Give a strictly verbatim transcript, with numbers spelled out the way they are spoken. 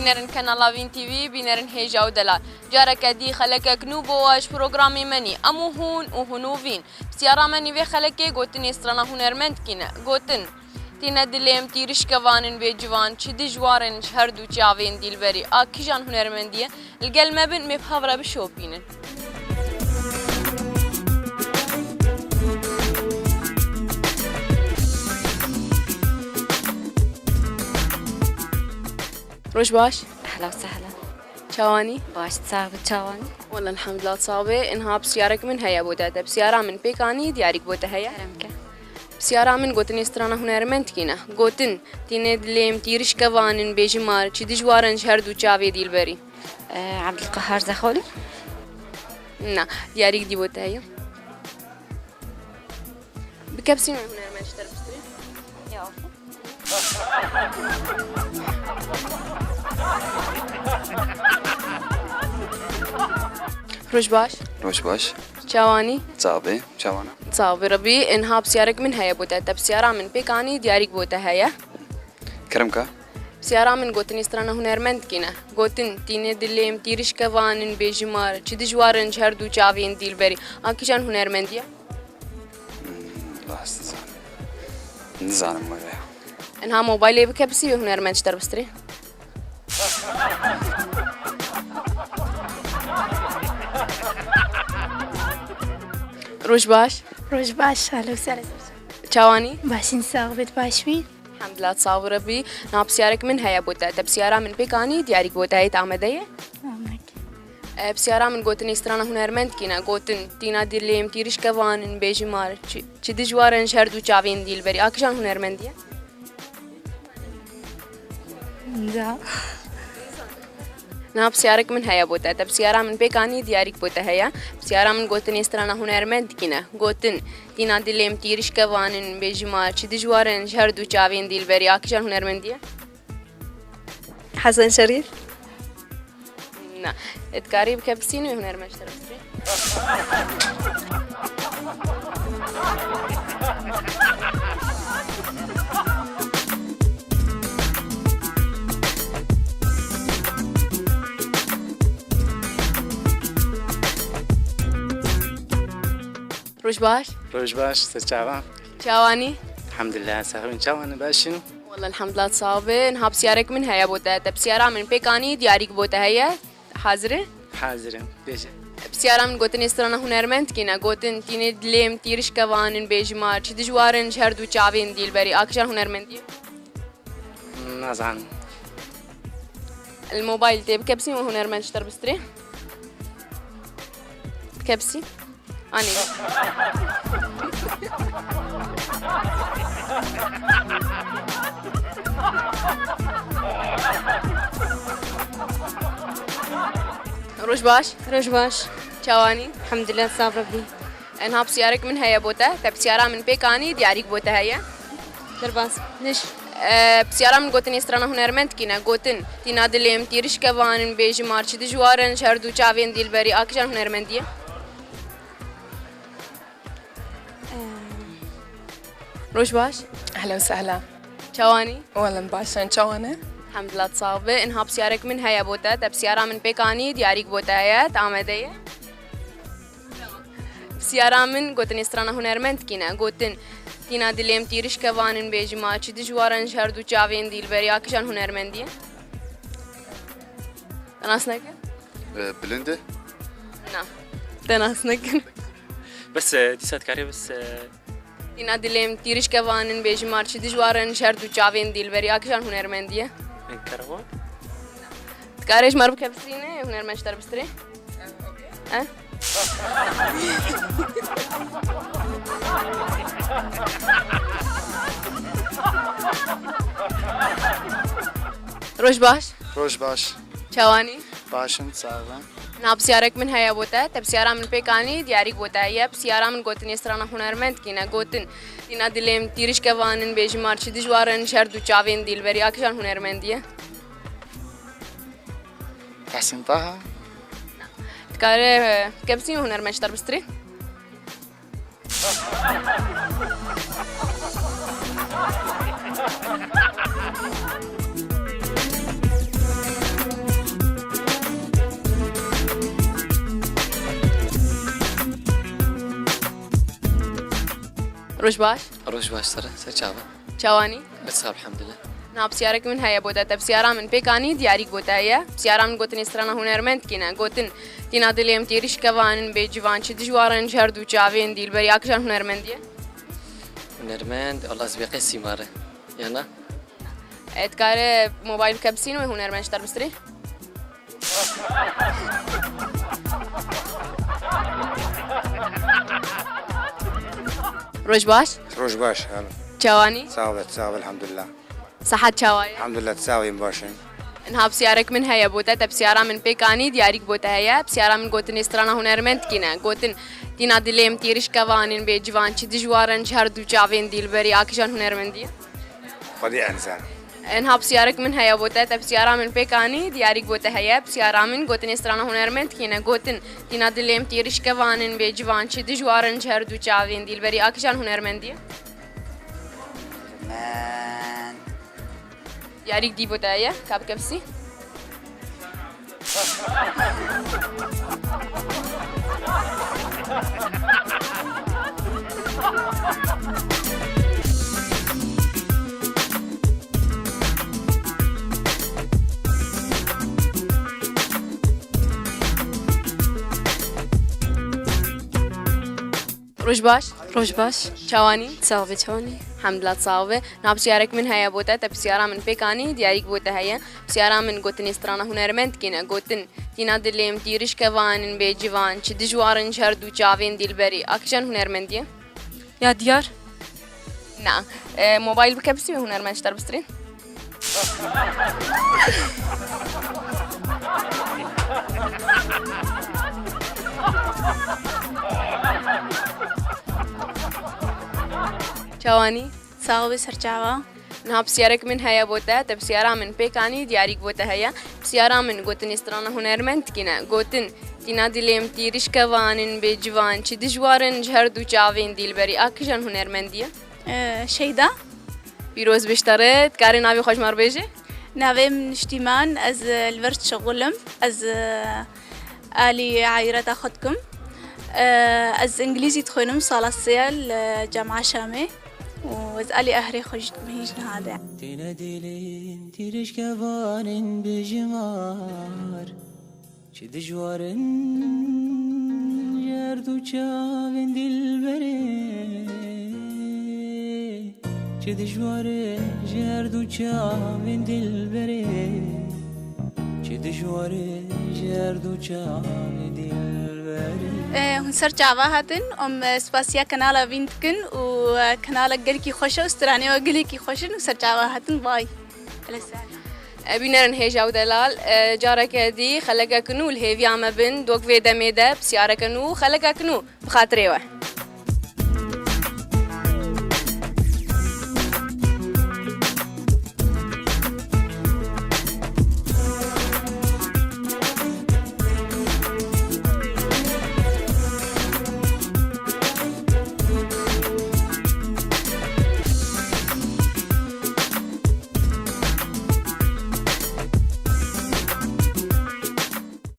Bînerin Kanala Vîn T V, bînerin hêja û delal. Careke dî xelekek nû bo we ji programê me nî. Em û hûn û hûn û vîn. Pisyara me nî vê xelekê gotinê strana hunermendkî ne. Gotin, tîne dilêm tîrişke vanin bê ciwan, çi dijwar in ji her du çavên dîlberî. A kîjan hunermendî ye? Li gel me bin, em ê bi hev re bişopînin. Roj baş. Ehla û sehla. Çawanî? Baş, sax bi, çawanî? Wala elhamdulillah, sax be. Inha pisyarek min heye bo te. Te pisyara min pêk anî, diyarîk bo te heye? Kerem ke. Pisyara min gotinê strana hunermend kî ne. Gotin, tîne dilêm tîrişke vanin bêjimar, çi dijwar in ji her du çavê dîlberî. Ee, Abdulqahar Zexolî? Na, diyarîk dî bo te heye. Bi kepsî me hunermend ji te re bistirê. Ya. Roj baş. Roj baş. Çawanî? Sax be, çawana? Sax be Rebî. Inha pisyarek min heye bo te. Te pisyara min pêk anî, diyarîk bo te heye. Kerem ka. Pisyara min gotinê strana hunermend kî ne. Gotin, tîne dilêm tîrişke vanin bêjimar, çi dijwar in ji her du çavên dîlberî. A kîjan hunermendî ye? Hmm, wala ez nizanim. Nizanim were. Inha mobaylê bike pisî wê hunermend ji te re bistirê. Roj baş. Roj baş, hello, ser. Çawanî? Başin, sax bit, baş bî. Elhamdulillah, sax û re bî. Na pisyarek min heye bo te. Te pisyara min pêk anî, diyarîk bo te heye, te amade ye? Amade. E, pisyara min gotinê strana hunermend kî ne. Gotin, tîna dilêm tîrişke vanin bêjimar, çi, çi dijwar in ji her du çavên dîlberî. A kîjan hunermendî ye? Da. Niha pisyarek min heye bo te. Te pisyara min pêk anî, diyarîk bo te heye. Pisyara min gotinê strana hunermend kî ne. Gotin, tîna dilêm tîrişke vanin bêjimar, çi dijwar in ji her du çavên dîlberî. A kîjan hunermendî ye? Hesen Şerîf. Na. Dikarî bike pisîn wê hunermend ji te re bistirê. Roj baş. Roj baş, te çawa? Çawanî? Elhamdulillah, sax bin, çawanî, baş in? Wala elhamdulillah, sax bin. Niha pisyarek min heye bo te. Te pisyara min pêk anî, diyarîk bo te heye. Hazir e? Hazir im, bêje. Pisyara min gotinê strana hunermend kî ne. Gotin, tînê dilêm tîrişke vanin bêjimar, çi dijwar in ji her du çavên dîlberî. A kîjan hunermendî ye? Nazanim. Li mobayl tê bikepsî û hunermend ji te re bistirê. Bikepsî. Anî. Roj baş. Roj baş. Çawanî? Elhamdulillah, sax bî. Enha pisyarek min heye bo te. Te pisyara min pêk anî, diyarîk bo te heye. Derbas. Niş. E, pisyara min gotinê strana hunermend kî ne. Gotin, tîna dilêm, tîrişke vanin, bêjimar, çi dijwar in, ji her du çavên dîlberî, a kîjan hunermendî ye? Roj baş. Ehlen sehlen. Çawanî? Welin baş in, çawan e? Elhamdulillah, sax be. Inha pisyarek min heye bo te. Te pisyara min pêk anî, diyarîk bo te heye. Te amade ye? Pisyara min gotinê strana hunermend kî ne. Gotin, tîna dilêm tîrişke vanin bêjimar, çi dijwar in ji her du çavên dîlberî, a kîjan hunermendî ye? Te nas nekir? E, bilind e? Na. Te nas nekir. Bes, e, dîsa dikarî bes, e, Tîna dilêm tîrişke vanin bêjimar, çi dijwar in ji her du çavên dîlberî, a kîjan hunermendî ye? Karavan? Dikarê ji me re bikepsîne, hunermend ji te re bistirê. E? Roj baş. Roj baş. Çawanî? Baş in, sax be. Na pisyarek min heye bo te. Te pisyara min pêk anî, diyarîk bo te heye. Pisyara min gotinê strana hunermend kî ne. Gotin, tîna dilêm tîrişke vanin bêjimar, çi dijwar in ji her du çavên dîlberî, a kîjan hunermendî ye? Tehsîn Taha. Dikare, e, kepsî hunermend ji te re bistirê. Roj baş. Roj baş sere, ser çava. Çawanî? Sağ ol, elhamdülillah. Na pisyarek min heye bo te, te pisyara min pêk anî, diyarîk bo te heye. Pisyara min gotinê strana hunermend kîne. Gotin, tîna dilê em têrîş kevanin bê civan, çi dijwarin ji her du çavên dîlberî, a kijan hunermendî ye? Hunermend, Allah zibê qesî mare. Yana? E, dikare mobayl bike bisîn wê hunermend ji te bistirê? Roj baş. Roj baş, halo. Çawanî? Sağ ol, sağ ol, elhamdülillah. Sehat çawa ye? Elhamdülillah, sağ ol, baş in. Niha pisyarek min heye bo te, te pisyara min pêk anî, diyarîk bo te heye. Pisyara min gotinê strana hunermend kîne. Gotin, tîna dilê em têrîş kevanin bê civan, çi dijwarin ji her du çavên dîlberî, a kijan hunermendî ye? Xwedî enzen. Niha pisyarek min heye bo te, te pisyara min pêk anî, diyarîk bo te heye. Pisyara min gotinê strana hunermend kîne. Gotin, tîna dilê em têrîş kevanin bê civan, çi dijwarin ji her du çavên dîlberî, a kijan hunermendî ye? Men. Diyarîk dî bo te heye, ka bike bisî? Roj baş. Roj baş. Çawanî? Sağ be, çawanî? Hemdulillah, sağ be. Na pisyarek min heye bo te, te pisyara min pêk anî, diyarîk bo te heye. Pisyara min gotinê strana hunermend kîne. Gotin, tîna dilê em têrîş kevanin bê civan, çi dijwarin ji her du çavên dîlberî, a kijan hunermendî ye? Ya diyar. Na. E, mobayl bike bisî wê hunermend ji te bistirê? Çawanî? Sağ be, ser çava. Niha pisyarek min heye bo te, te pisyara min pêk anî, diyarîk bo te heye. Pisyara min gotinê strana hunermend kîne. Gotin, tîna dilê em têrîş kevanin bê civan, çi dijwarin ji her du çavên dîlberî, a kijan hunermendî ye? Ee, Şeyda. Pîroz be ji te re, dikarî navê xwe ji me re bêjî? Navê min Niştîman, ez, e, li vir dişixulim. Ez, e, alî aîleta xwe dikim. E, ez îngilîzî dixwînim, sala sê ye li Cema Şamê. Û ez alî ehrê xwe jî dikim hîn ji niha de. Têne dilên tîrişkevanên bijimar. Çi dijwarin ji her du çavên dilberê. Çi dijwarin ji her du çavên dilberê. Çi dijwarin ji her du çavên dilberê. Eh, hûn ser çava hatin, em, eh, spasiya kanala Vîn dikin û, eh, kanalek gelekî xweş e û stranê we gelekî xweş in û ser çava hatin, bay. Bînerin hêja û delal, e, careke dî xelekek nû li hêviya me bin, dok vê demê de pisyareke nû, xelekek nû bi xatirê we.